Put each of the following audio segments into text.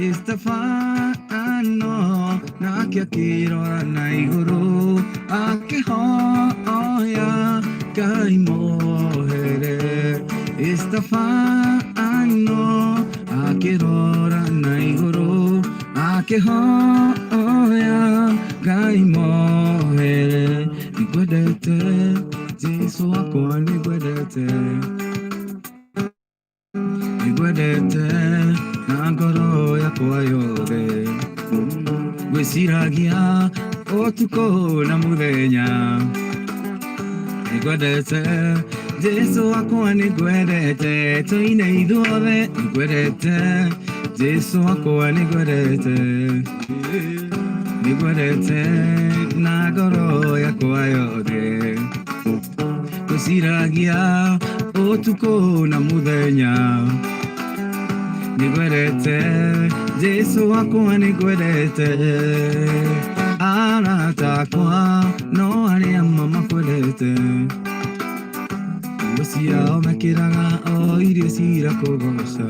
Stefano nake akĩrora na igũrũ akĩhoya Ngai mohere. Stefano akĩrora na igũrũ akĩhoya Ngai mohere. Nĩngwendete Jesu wakwa, nĩngwendete, nĩngwendete na ngoro yakwa yothe, ngwĩciragia ũtukũ na mũthenya. Nĩngwendete Jesu wakwa, nĩngwendete, tũine ithuothe. Nĩngwendete Jesu wakwa, nĩngwendete, nĩngwendete na ngoro yakwa yothe, ngwĩciragia ũtukũ na mũthenya. Nĩngwendete Jesu wakwa, nĩngwendete. Arata akwa no arĩa mamakwendete, nguo ciao mekĩraga o irio cirakũgoca.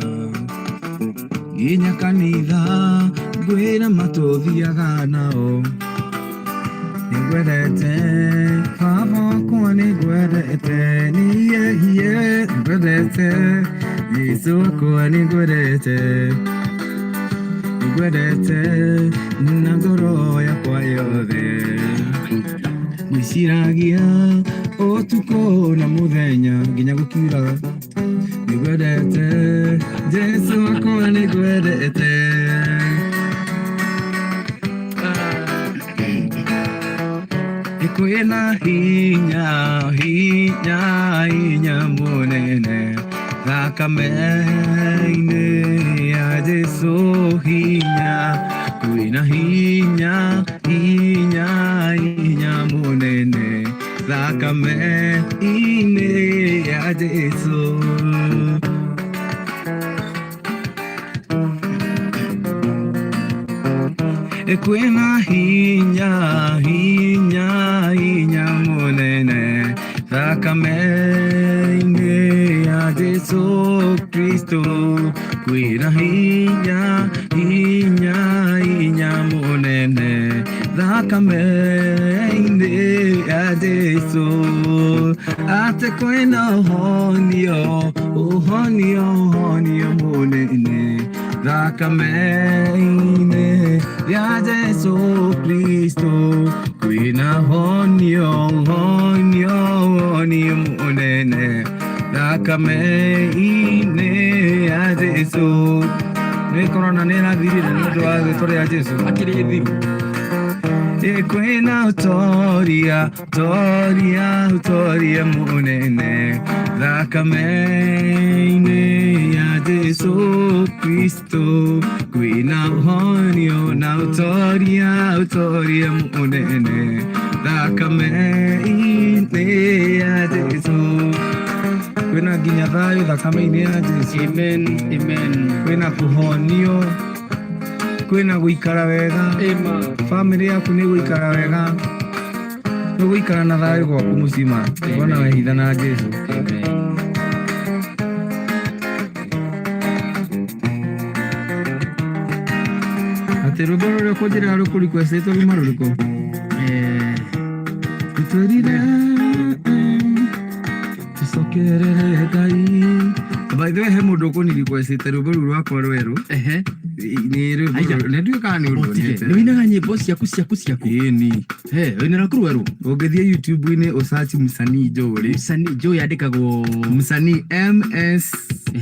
Nginya kanitha ngwĩra matũthiaga nao. Nĩngwendete baba wakwa, nĩngwendete, niĩ nĩngwendete Jesu wakwa, nĩngwendete, nĩngwendete na ngoro yakwa yothe, ngwĩciragia ũtukũ na mũthenya nginya gũkiuraga. Nĩngwendete Jesu wakwa, nĩngwendete. Kwĩna hinya, hinya, hinya mũnene thakame-inĩ ya Jesu, hinya. Kwĩna hinya, hinya, hinya mũnene thakame-inĩ ya Jesu. Kwĩna hinya, hinya, hinya mũnene thakame-inĩ ya Jesu Kristo. Kwĩna hinya, hinya, hinya mũnene thakame-inĩ ya Jesu. Atĩ kwĩna ũhonio, ũhonio, ũhonio mũnene thakame-inĩ ya Jesu Kristo. Kwĩna honio, honio, honio mũnene thakame-inĩ ya Jesu. Nĩ korona nĩ ĩrathirire nĩ ũndũ wa rĩtwa rĩa Jesu. Akĩrĩ thiru. Kwĩna ũtoria, ũtoria, ũtoria mũnene thakame-inĩ ya Jesu Kristo. Kwĩna ũhonio na ũtoria, ũtoria mũnene thakame-inĩ ya Jesu. Kwĩna nginya thayũ thakame-inĩ ya Jesu. Amen, amen. Kwĩna kũhonio, kwĩna gũikara wega. Amen. Bamĩrĩ yaku nĩ gũikara wega, nĩ gũikara na thayũ gwaku mũcima wona wehitha na Jesu. Amen. Atĩ rwĩmbo rũrĩa ũkũnjĩra rũkũrequestĩtwo ruma rũrĩkũ? Tũtwĩrire tũcokerere Ngai. By the way, he mũndũ ũkũni requestĩte rwĩmbo rũu rwakwa rwerũ. Nĩ rwĩmbo Aiya. Nĩ ndiũĩ kana nĩ Ũtige. ũruonete. Nĩ wĩinaga nyĩmbo ciaku ciaku ciaku? Ĩni. He, wĩina raku rwerũ? Ũngĩthiĩ YouTube-inĩ ũsearch Msanii Joe rĩ. Msanii Joe yandĩkagwo? Msanii, M S A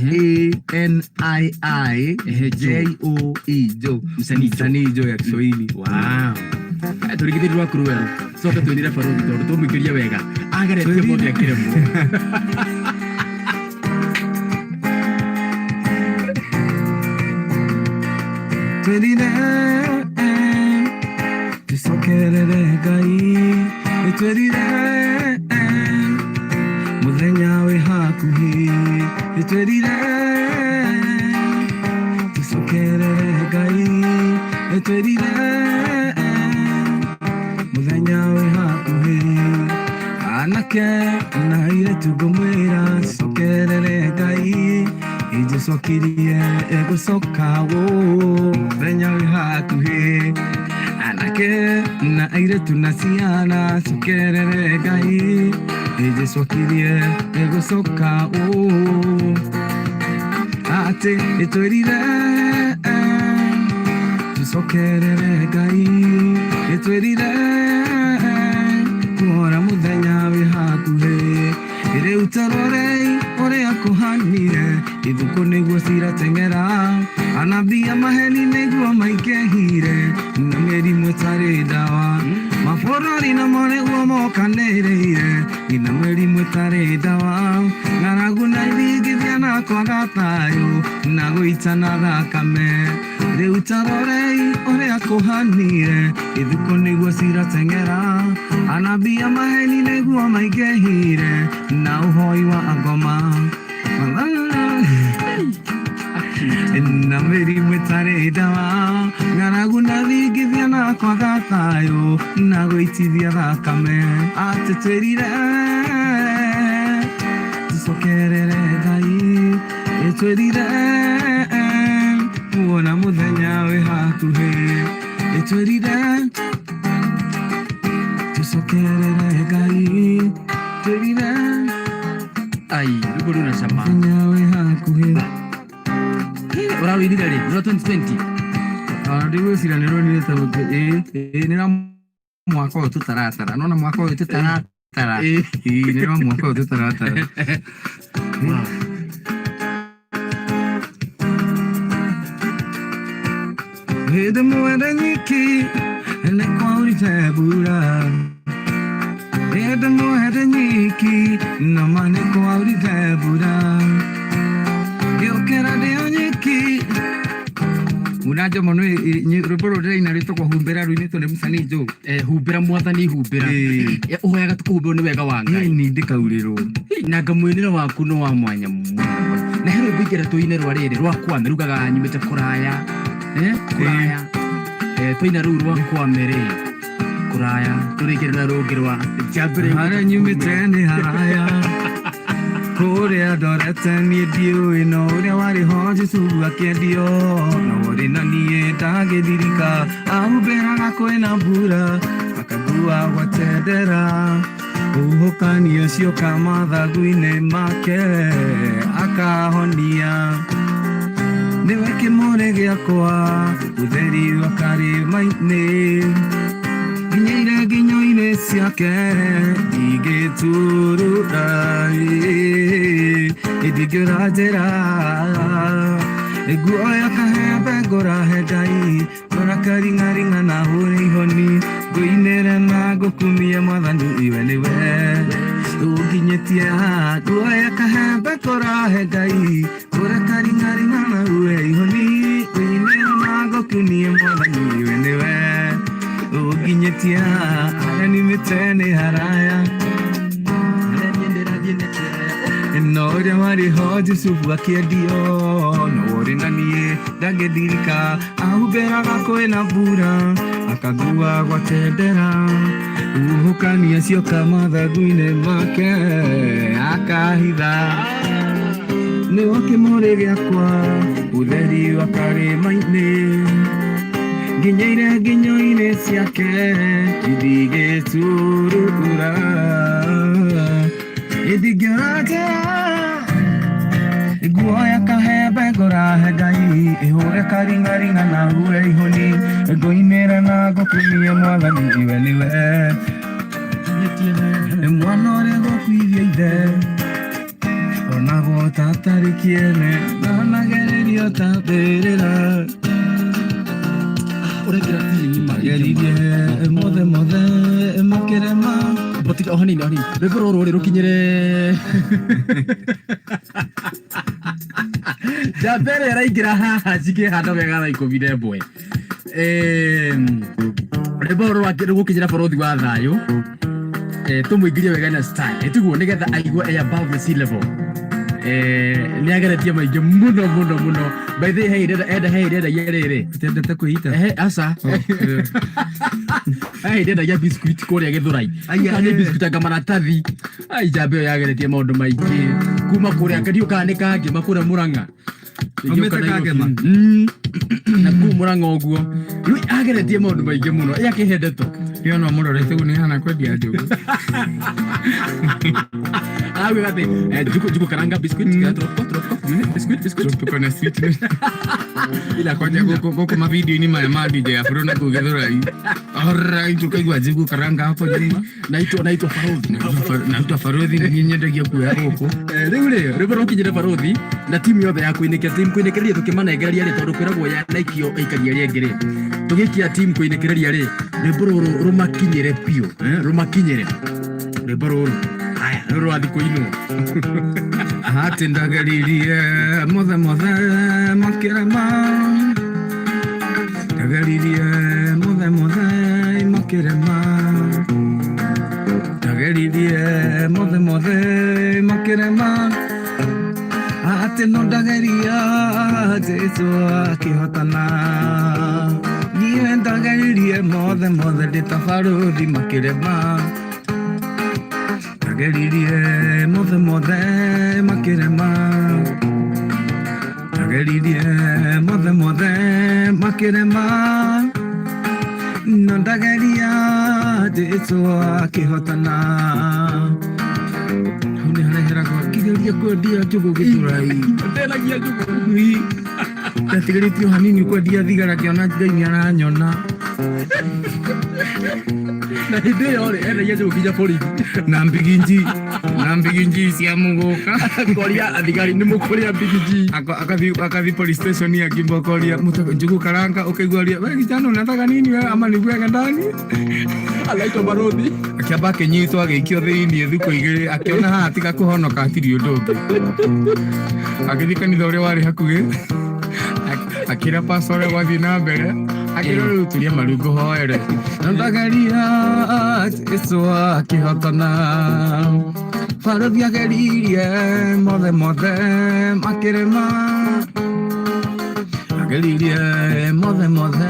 N I I Joe. J O E, Joe. Msanii Joe. Msanii Joe ya Kiswahili. Wow. Tũrigithĩrie rwaku rwerũ coke twĩnĩre barũthi tondũ tũmũikĩrie wega ageretie mothe akĩremwo. Twĩrire tũcokerere Ngai, nĩtwĩrire mũthenya wĩ hakuhĩ. Nĩtwĩrire tũcokerere Ngai, nĩtwĩrire mũthenya wĩ hakuhĩ. Anake na airĩtu ngũmwĩra cokerere Ngai. Jesu. Jesu akirie egũcoka wũ mũthenya wĩ hakuhĩ anake na airĩtu na ciana cokerere Ngai. Jesu akirie egũcoka wũ atĩ ĩtwĩrire tucokerere Ngai ĩtwĩrire kuona mũthenya wĩ hakuhĩ rĩu tarorei ũrĩa kũhanire ithukũ nĩguo cirateng'era anabii a maheni nĩguo maingĩhire na mĩrimũ ĩtarĩ ndawa mabũrũri namo nĩguo mokanĩrĩire na mĩrimũ ĩtarĩ ndawa ng'aragu na ithingithia na kwaga thayũ na gũitana thakame rĩu tarorei ũrĩa kũhanire ithukũ nĩguo cirateng'era anabii a maheni nĩguo maingĩhire na ũhoi wa ngoma na mĩrimũ ĩtarĩ ndawa ng'aragu na thingithia na kwaga thayũ na gũitithia thakame atĩ twĩrire tucokerere Ngai ĩtwĩrire kuona mũthenya wĩ hakuhĩ ĩtwĩrire tucokerere Ngai twĩrire Ai, rwĩmbo rũna cama. Mũthenya wĩ hakuhĩ. Ũrarũinire rĩ? Rwa 2020. Ndigwĩciria nĩ rũinire tondũ ĩĩ nĩ rwa mwaka ũyũ tũtaratara nona mwaka ũyũ tũtaratara ĩĩ nĩ rwa mwaka ũyũ tũtaratara. Wow. Hĩndĩ mwende nyiki nĩ kwaurire mbura hĩndĩ mwende nyiki nama nĩ kwaurire mbura ngĩũkĩra ndĩ o nyiki Muna Njomo nĩ rwĩmbo rũrũ ndĩraina rwĩtagwo humbĩra rũinĩtwo nĩ mũcanii Joe. Humbĩra mwathani humbĩra. Ũhoyaga tũkũhumbĩrwo nĩ wega wa Ngai. Ĩni ndĩkaurĩrwo. Na ngamwĩnĩre waku nĩ wa mwanya mũno. Na he rwĩmbo ingĩenda tũine rwa rĩrĩ rwa Kwame rugaga nyumĩte kũraya. Kũraya. Twaina rũu rwa Kwame rĩ kũraya tũrĩkĩre na rũngĩ rwa njambĩre. Harĩa nyumĩte nĩ haraya kũrĩa ndorete niĩ ndiũĩ no ũrĩa warĩ ho Jesũ akĩendio no ũrĩ na niĩ ndangĩthirika ahumbĩraga kwĩna mbura akagua gwatendera huhũkanio cioka mathagu-inĩ make akahonia nĩwe kĩmũrĩ gĩakwa ũtheri wa karĩma-inĩ nginyeire nginyo-inĩ ciake ndingĩturura ndingĩũra njĩra nguoya kahembe ngũrahe Ngai ngora karing'aring'a na hũre ihoni ngũinĩre na ngũkumie mwathani iwe nĩwe ũnginyĩtie haha nguoya kahembe ngũrahe Ngai ngora karing'aring'a na hũre ihoni ngũinĩre na ngũkumie mwathani iwe nĩwe ũnginyĩtie haha harĩa nyumĩte nĩ haraya no ũrĩa warĩ ho Jusufu akĩendio no ũrĩ na niĩ ndangĩthirika ahumbĩraga kwĩna mbura akagua gwatendera huhũkania cioka mathagu-inĩ make akahitha nĩwe kĩmũrĩ gĩakwa ũtheri wa karĩma-inĩ nginyeire nginyo-inĩ ciake ndigĩturura ndingĩũra njĩra nguoya kahembe ngũrahe Ngai ĩhũre karing'aring'a na hure ihoni ngũinĩre na ngũkumie mwathani iwe nĩwe mwana ũrĩa gũkuithia ithe onagwo ta atarĩ kĩene ndanagererio ta mbĩrĩra Ũrekĩra feeling mageririe mothe mothe makĩrema Botika o hanini o hanini rwĩmbo rũrũ rĩ rũkinyĩre njamba ĩrĩa ĩraingĩra haha cikĩhanda wega thaa 11. Rwĩmbo rũrũ rũgũkinyĩra bũrũthi wa thayũ tũmũingĩrie wega na style tiguo nĩgetha aigue e above the sea level. Nĩ ageretie maingĩ mũno mũno mũno. By the way, he enda he endagia rĩrĩ Ũtendete kwĩita? Aca. He ndendagia biscuit kũrĩa Gĩthũrai. Aya, Kana nĩ biscuit anga maratathi. Ai njamba ĩyo yageretie maũndũ maingĩ kuma kũrĩa ndiũ kana nĩ kangĩma kũrĩa Mũrang'a. Ingĩũka Aumĩte Nairobi. Kangema? Na kũu Mũrang'a ũguo rĩu ageretie maũndũ maingĩ mũno ĩ akĩhe ndeto. Ĩyo no mũrorete ũguo nĩ hana kwendia njũgũ. Arauga atĩ njugu njugu karanga biscuit tropical tropical biscuit biscuit Tropical na sweet. Ila Kwanja gũkũ gũkũ mavideo-inĩ maya ma DJ Afro na kũu Gĩthũrai. Alright, ũkaigua njũgũ karanga hapo nyuma. Naitwo naitwo Barothi. Naitwa Barothi nĩ nyendagia kuoya gũkũ. Rĩu rĩ rwĩmbo rũkinyĩre Barothi na timu yothe ya kũinĩkia timu kũinĩkĩrĩria tũkĩmanengereria rĩ tondũ kwĩragwo yanaikio ĩikaria ĩrĩa ĩngĩ rĩ tũgĩikia timu kũinĩkĩrĩria rĩ rwĩmbo rũrũ rũmakinyĩre biũ rũmakinyĩre rwĩmbo rũrũ haya rũrũ rwathi kũinwo. Atĩ ndageririe mothe mothe makĩrema, ndageririe mothe mothe makĩrema, ndageririe mothe mothe makĩrema, atĩ no ndageria Jesu akĩhotana, niĩ ndageririe mothe mothe ndĩ ta barũthi makĩrema, ndageririe mothe mothe makĩrema, ndageririe mothe mothe makĩrema, no ndageria Jesu akĩhotana. Hau nĩ hareheragwo ngĩgeria kwendia njũgũ Gĩthũrai. Ndenagia njũgũ. Ndatigĩrĩtio hanini kwendia thigara ngĩona Ngai nĩ aranyona. Na hĩndĩ ĩyo rĩ endagia njũgũ nginya borithi. Na mbiginji, na mbiginji cia mũgũka. Koria athigari nĩ mũkũrĩa mbigiji. Akathi police station akimbokoria njugu karanga ukaigua ria we kijana unataka nini wewe ama nikuweke ndani. Anaitwo Barothi. Akĩamba akĩnyitwo agĩikio thĩiniĩ thikũ igĩrĩ akĩona haha tiga kũhonoka hatirĩ ũndũ ũngĩ, agĩthiĩ kanitha ũrĩa warĩ hakuhĩ akĩra pastor ũrĩa gwathiĩ na mbere akĩra rĩu turia maru ngũhoere na ndageria Jesu akĩhotana, barothi ageririe mothe mothe makĩrema, ageririe mothe mothe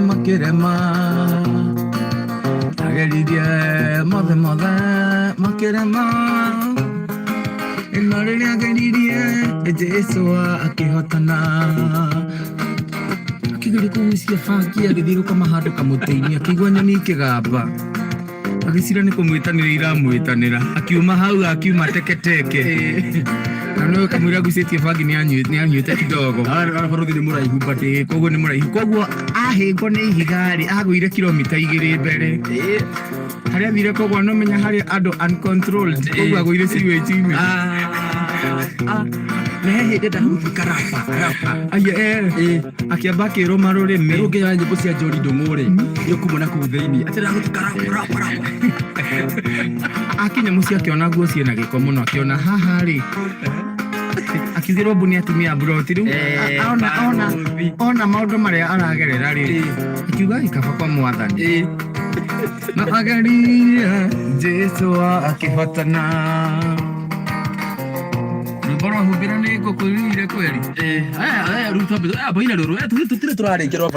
makĩrema, ageririe mothe mothe makĩrema, ĩno rĩrĩa ageririe Jesu akĩhotana, akĩgeria kũgucia bangi agĩthiĩ gũkoma handũ kamũtĩ-inĩ akĩigua nyoni ikĩgamba agĩcira nĩ kũmwĩtanĩra iramwĩtanĩra akiuma hau akiuma teketeke na nĩwe kamũira agucĩtie bangi nĩ anyuĩte kidogo. Barothi nĩ mũraihu but Ĩĩ, koguo nĩ mũraihu koguo ahĩngwo nĩ ihiga rĩ agũire kilomita 2 mbere harĩa athire koguo no menya harĩa andũ uncontrolled koguo agũire sewage-inĩ. Na he hĩndĩ ndahuthi karapa rapa. Aya, akĩamba akĩrũma rũrĩmĩ. Rĩu ũngĩona nyĩmbo cia Njori Ndũng'ũ rĩ nĩ ũkumona kũu thĩinĩ atĩ ndahuthi karapa rapa rapa. Akinya mũciĩ akĩona nguo ciĩna gĩko mũno akĩona haha rĩ akiugĩrwo mbu nĩ atumia a mburoti rĩu ona ona ona maũndũ marĩa aragerera rĩ akiuga ikaba kwa mwathani na ageririe Jesu akĩhotana. Rwĩmbo rwahumbĩra nĩ ngũkũ rĩire kweri. Aya rĩu twambe boina rũrũ tũtirĩ tũrarĩkia rwa.